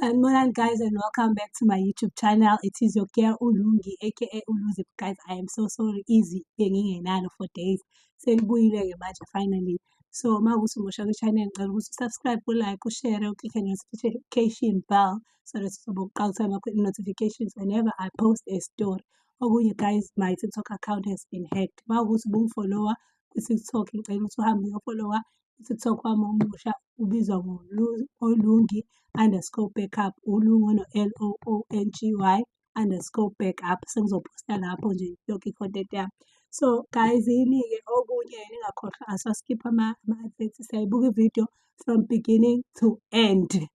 Sanibonani guys, and welcome back to my YouTube channel. It is your girl Ulungi, aka Uluzi. Guys, I am so sorry, izwi bengingenalo for days. Selibuyile-ke manje finally. So uma kuwukuthi umusha kwi-channel, ngicela ukuthi u-subscribe, u-like, u-share, u-click notification bell so that uzobe uqala ukuthola ama-notifications whenever I post a story. Okunye guys, my TikTok account has been hacked. Uma kuwukuthi ubungi-follow-a ku-TikTok, ngicela ukuthi uhambe uyo-follow-a u-TikTok wami omusha, ubizwa ngo-Olungi_backup, Ulungi ono-LOONGY_backup. Sengizophosta lapho nje yonke i-content yami. So guys, yini-ke okunye, ningakhohlwa asiwa-skip ama-adverts, siyayibuka i-video from beginning to end.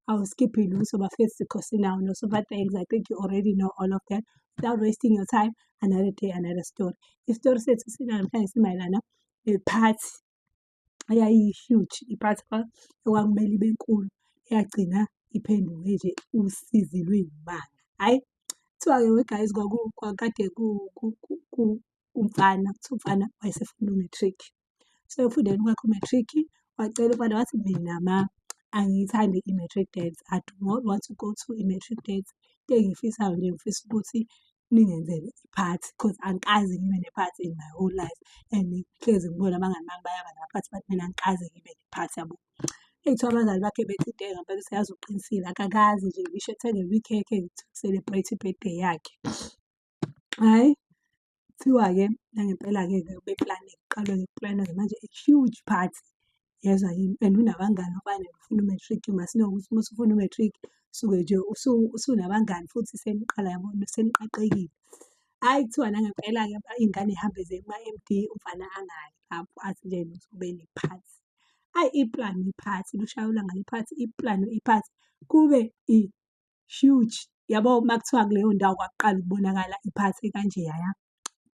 Awuskiphi lutho bafethu, because no super thanks. I think you already know all of that. Without wasting your time, another day, another story. Isitori sethu sinamhlanje simayelana ne-party eyayiyi-huge, i-party ekwakumele ibe nkulu, eyagcina iphenduke nje usizi lwey'manga. Hhayi, kuthiwa-ke we guys, kwakade umfana, kuthiwa umfana wayesefunda u-matric. So ekufundeni kwakhe u-matric, wacela umfana wathi, "Mina ma, angiyithandi i-matric dance. I do not want to go to i-matric dance. Into engiyifisayo nje, ngifisa ukuthi ningenzele i-party cause angikaze ngibe ne-party in my whole life and hlezi ngibona abangani bami bayaba nama-party, but mina angikaze ngibe ne-party, yabo." Eyi, kuthiwa abazali bakhe bethinteka ngempela ukuthi yazi uqinisile, akakaze nje ngisho ethengelwe ikhekhe to celebrate i-birthday yakhe. Hhayi, kuthiwa-ke nangempela-ke beplane, kuqalwe-ke kuplanwe-ke manje a huge party. Yezwa yini? And unabangani umfana, ufunda u-matric, you must know ukuthi uma usufunda u-matric suke nje usunabangani futhi seniqala, yabona, seniqaqekile. Hhayi, kuthiwa nangempela-ke iy'ngane y'hambe ziye kuma-M_D, umfana angayi lapho, athi nje yena uzobe ne-party. Hhayi, iplanwe i-party, lushaye ulanga le-party, iplanwe i-party, kube i-huge. Yabo, uma kuthiwa kuleyo ndawo kwakuqala ukubonakala i-party ekanjeyaya.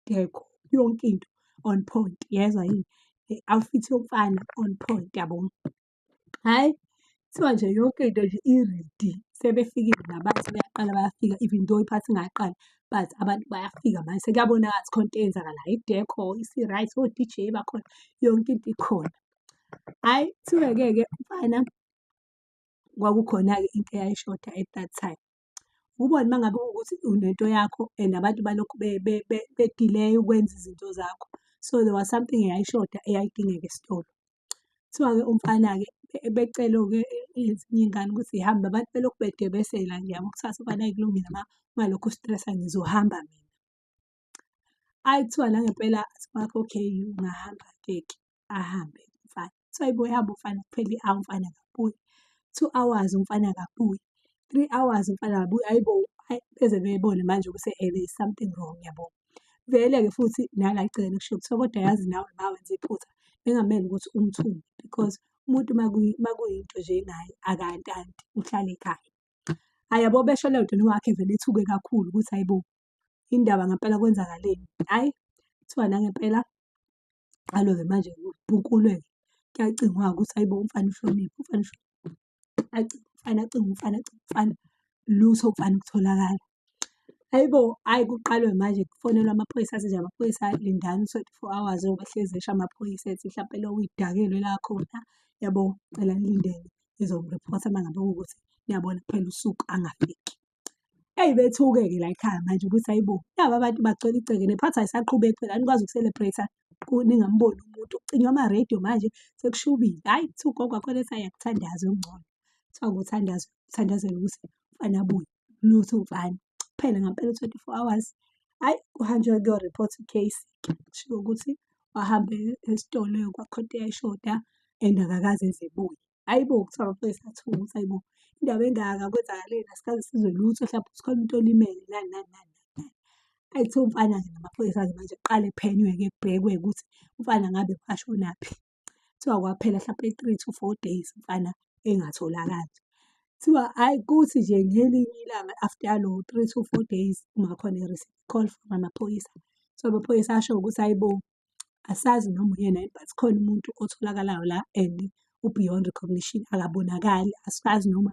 Decor, yonke into on point, yezwa yini? I-outfit yomfana on point, yabo. Hhayi, kuthiwa nje yonke into nje i-ready. Sebefikile nabantu, beyaqala bayafika even though i-party ingakaqali, but abantu bayafika manje, sekuyabonakala ukuthi khona into eyenzakalayo. I-decor isi-right, o-DJ bakhona, yonke into ikhona. Hhayi, kuthiwe-ke ke umfana kwakukhona-ke into eyayishoda at that time. Ubone uma ngabe kuwukuthi unento yakho and abantu balokhu be-delay-a ukwenza izinto zakho. So there was something eyayishoda eyayidingeka esitolo. Kuthiwa-ke umfana-ke becelwe-ke ezinye iy'ngane ukuthi y'hambe, abantu belokhu bedebesela nje, yabo. Kuthiwa umfana, "Hhayi kulungile, ma ungalokhu u-stress-a, ngizohamba mina." Hhayi, kuthiwa nangempela okay, ungahamba-ke ke, ahambe umfana. Kuthiwa hhayi bo, ehamba umfana, kuphele i-hour umfana akabuyi, 2 hours umfana akabuyi, 3 hours umfana akabuyi. Hhayi bo, hhayi, beze bebone manje ukuthi there is something wrong, yabo. Vele-ke futhi nala egcineni kushiwo, kuthiwa, "Kodwa yazi nawe ma wenza iphutha, bekungamele ukuthi umthume because umuntu uma kuyinto nje engaye akantanti, uhlala ekhaya." Hhayi yabo, besho leyo nto nowakhe vele ethuke kakhulu ukuthi hhayi bo, indaba ngempela kwenzakaleni. Hhayi, kuthiwa nangempela kuqalwe-ke manje kubhunkulwe-ke, kuyacingwa-ke ukuthi hhayi bo, umfana ushonephi, umfana ushonephi. Acinge umfana, acinge umfana, acinge umfana, lutho umfana ukutholakala. Hhayi bo, hhayi, kuqalwe manje kufonelwa amaphoyisa, athi nje amaphoyisa, "Lindani u-24 hours," njengoba ehlezi esho amaphoyisa, ethi hlampe lo uyidakelwe la khona, yabo, cela nilindele nizomriphotha uma ngabe kuwukuthi niyabona kuphela usuku angafiki. Eyi, bethuke-ke la ekhaya manje ukuthi hhayi bo, naba abantu bagcwele igceke, ne-party ayisaqhubeki phela, anikwazi uku-celebrate-a ningamboni umuntu. Kucinywa ama-radio manje, sekushubile. Hhayi, kuthiwa ugogo wakhona ethi, hhayi, akuthandazwe kungcono. Kuthiwa kuthandazwe, kuthandazelwe ukuthi umfana abuye, lutho umfana. Kuphele ngampela u-24 hours, hhayi, kuhanjwe kuyo-report i-case. Kushiwo ukuthi wahambe esitolo, kwakhona into eyayishoda and akakaze eze ebuye. Hhayi bo, kuthiwa amaphoyisa athuka ukuthi hhayi bo, indaba engaka, kwenzakaleni, asikaze sizwe lutho, hlampe khona umuntu olimele, nani nani nani nani. Hhayi, kuthiwa umfana-ke namaphoyisa-ke manje kuqale kuphenywe-ke, kubhekwe ukuthi umfana ngabe washonaphi. Kuthiwa kwaphela hlampe 3 to 4 days umfana engatholakali. Kuthiwa hhayi, kuthi nje ngelinye ilanga after lo 3 to 4 days, kungakhona i-receive call from amaphoyisa. So amaphoyisa asho ukuthi hhayi bo, asazi noma uyena yini, but khona umuntu otholakalayo la and u-beyond recognition, akabonakali, asazi noma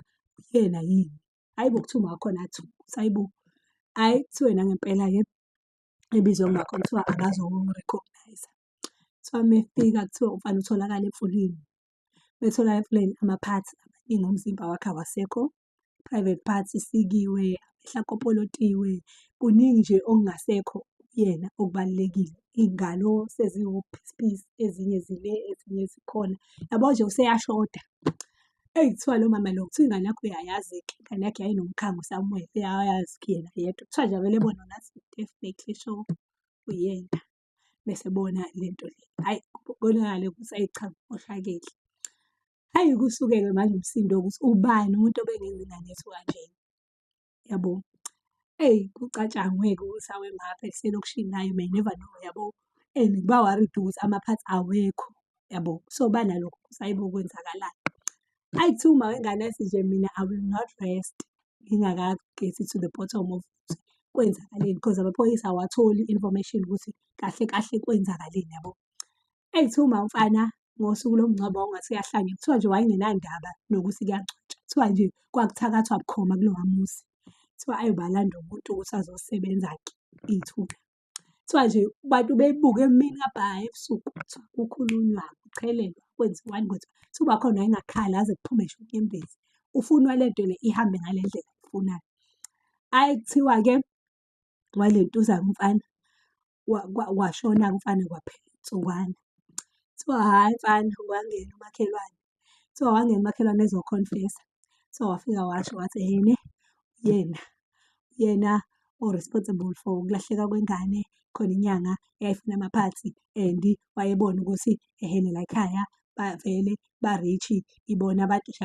uyena yini. Hhayi bo, kuthiwa umakhona athuka ukuthi hhayi bo, hhayi, kuthiwe nangempela-ke ebizwe umakhona, kuthiwa akazo-recognise-a. Kuthiwa uma efika, kuthiwa umfana utholakala emfuleni. Uma etholakala emfuleni, ama-parts amaningi omzimba wakhe awasekho. Private part isikiwe, amehlo akopolotiwe, kuningi nje okungasekho kuyena okubalulekile. Iy'ngalo seziwu-piece piece, ezinye zile, ezinye zikhona. Yabo nje useyashoda. Eyi kuthiwa lo mama lo, kuthiwa ingane yakho uyayazi-ke, ingane yakhe yayinomkhango somewhere, uyayazi-ke yena yedwa. Kuthiwa nje avele ebone athi definitely sure uyena. Mese ebona lento le, hhayi kubonakale ukuthi ayi cha kumoshakele. Hhayi kusuke-ke manje umsindo ukuthi ubani umuntu obengenza ingane yethu kanjena, yabo. Eyi kucatshangwe-ke ukuthi awe ma phela iselokishini nayo you may never know yabo. And ba-worried ukuthi ama-parts awekho yabo. So banalokho ukuthi hhayi bo kwenzakalani. Hhayi kuthiwa uma wengane athi nje mina I will not rest ngingaka-get-i to the bottom of ukuthi kwenzakaleni because amaphoyisa awatholi i-information ukuthi kahle kahle kwenzakaleni yabo. Eyi kuthiwa umamfana ngosuku lomngcwabo wawungathi uyahlanya, kuthiwa nje wayengenandaba nokuthi kuyangcwatshwa. Kuthiwa nje kwakuthakathwa bukhoma kulowa muzi. Kuthiwa ayi balanda umuntu ukuthi azosebenza-ke iy'thupha. Kuthiwa nje bantu bebuke emini kabha ebusuku, kuthiwa kukhulunywa, kuchelelwa, kwenziwani kwenziwani. Kuthiwa umakhona wayengakhala aze kuphume ngisho unyembezi. Ufunwa le nto le ihambe ngale ndlela ayifunayo. Hhayi kuthiwa-ke walentuza-ke umfana, washona-ke umfana kwaphela iy'nsukwana. Kuthiwa hhayi mfana wangena umakhelwane, kuthiwa wangena umakhelwane ezo-confess-a. Kuthiwa wafika washo wathi ehene uyena, uyena o-responsible for ukulahleka kwengane. Khona inyanga eyayifuna ama-parts and wayebona ukuthi ehene la ekhaya bavele ba-rich, ibona abantu nje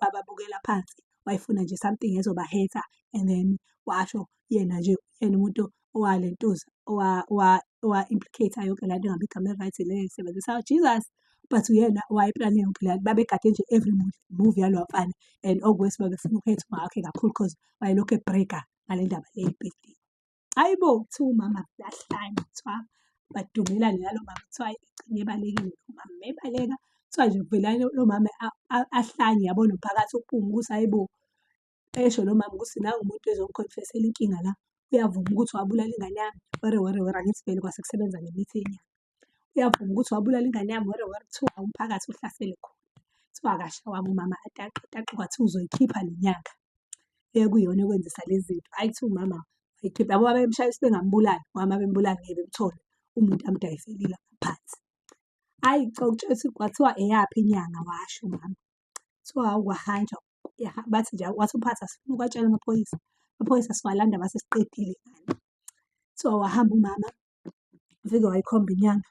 ababukela phansi. Wayefuna nje something ezoba-hurt-a and then washo yena nje uyena umuntu owalentuza owa-implicate-a yonke le nto engabe igama eli-right le elisebenzisa Jesus. But uyena owayeplane yonke le nto, babegade nje every move yalowa mfana and okuwesi babefuna uku-hurt-a umawakhe kakhulu cause wayelokhu e-brag-a ngale ndaba le ye-birthday. Hhayi bo, kuthiwa umama uyahlanya, kuthiwa badumelane nalo mama, kuthiwa egcine ebalekile lo mama. Mebaleka, kuthiwa nje kuvele lo mama ahlanye yabo nomphakathi uphume ukuthi hhayi bo, esho lo mama ukuthi nangu umuntu ezongi-confess-ela inkinga la, uyavuma ukuthi wabulala ingane yami, were were were, angithi vele kwase kusebenza nemithi yenyanga. Uyavuma ukuthi wabulala ingane yami, were were, kuthiwa umphakathi uhlasele khona. Kuthiwa akashawanga umama ataqe ataqe kwathiwa uzoyikhipha le nyanga ekuyiyona ekwenzisa lezi zinto. Hhayi kuthiwa umama wayikhipha, yabo babemshayisa bengambulali, ngoba uma bembulala ngeke bemthole umuntu amdayiselile ama-parts. Hhayi cha ukutshela ukuthi kwathiwa eyaphi inyanga washo umama. Kuthiwa hawu kwahanjwa bathi nje wathi umphathi asifuni ukuwatshela amaphoyisa, amaphoyisa siwalanda mase siqedile ngani. Kuthiwa wahamba umama wafike wayikhomba inyanga.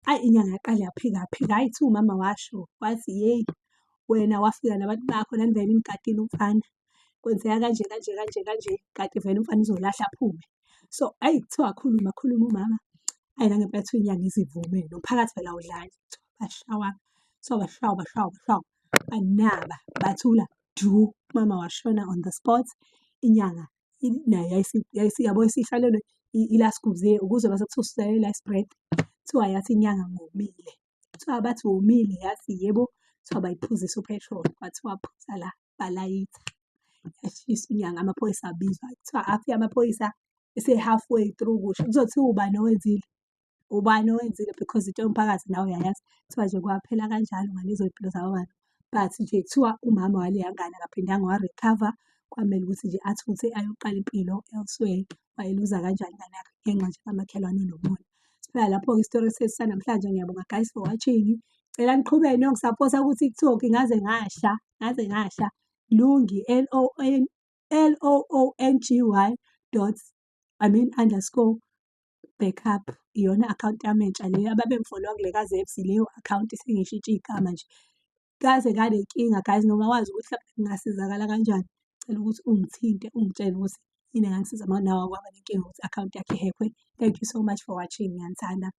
Hhayi inyanga yaqala yaphika yaphika, hhayi kuthiwa umama washo wathi yeyi wena wafika nabantu bakho nanivele nimgadile umfana. Kwenzeka kanje kanje kanje kanje, kanti vele umfana uzolahla aphume. So hhayi kuthiwa wakhuluma wakhuluma umama, hhayi nangempela kuthiwa inyanga ize ivume, nomphakathi phela awudlali. Kuthiwa bashawa, kuthiwa bashawa bashawa bashawa, banaba bathula du. Umama washona on the spot, inyanga nayo yabo isihlalelwe i-last ukuze mase kuthiwa usulalele i-last breath. Kuthiwa yathi inyanga ngomile, kuthiwa bathi womile, yathi yebo. Kuthiwa bayiphuzisa u-petrol, kwathiwa phuza la, balayitha. Yashiswa inyanga, amaphoyisa abizwa. Kuthiwa afika amaphoyisa ese-halfway through kusha. Kuzothiwa ubani owenzile, ubani owenzile because into yomphakathi nawe uyayazi. Kuthiwa nje kwaphela kanjalo ngalezo y'mpilo zabo bantu. But nje kuthiwa umama waleya ngane akaphindanga wa-recover, kwamele ukuthi nje athuthe ayoqala impilo elsewhere. Wayiluza kanjalo ingane yakhe ngenxa nje kamakhelwane onomona. Siphela lapho-ke isitori sethu sanamhlanje. Ngiyabonga guys for watching. Cela niqhubeke niyongisapotha ku-TikTok ngaze ngasha, ngaze ngasha. Lungi L O N L O O N G Y dot, I mean underscore backup. Iyona akhawunti yami entsha leyo. Ababengi-follow-a kule ka-Zebs leyo akhawunti sengishintshe igama nje. Ngaze nganenkinga guys, noma wazi ukuthi hlampe ngingasizakala kanjani. Ngicela ukuthi ungithinte ungitshele ukuthi yini engangisiza uma nawe waba nenkinga ukuthi i-akhawunti yakho i-hack-we. Thank you so much for watching, ngiyanithanda.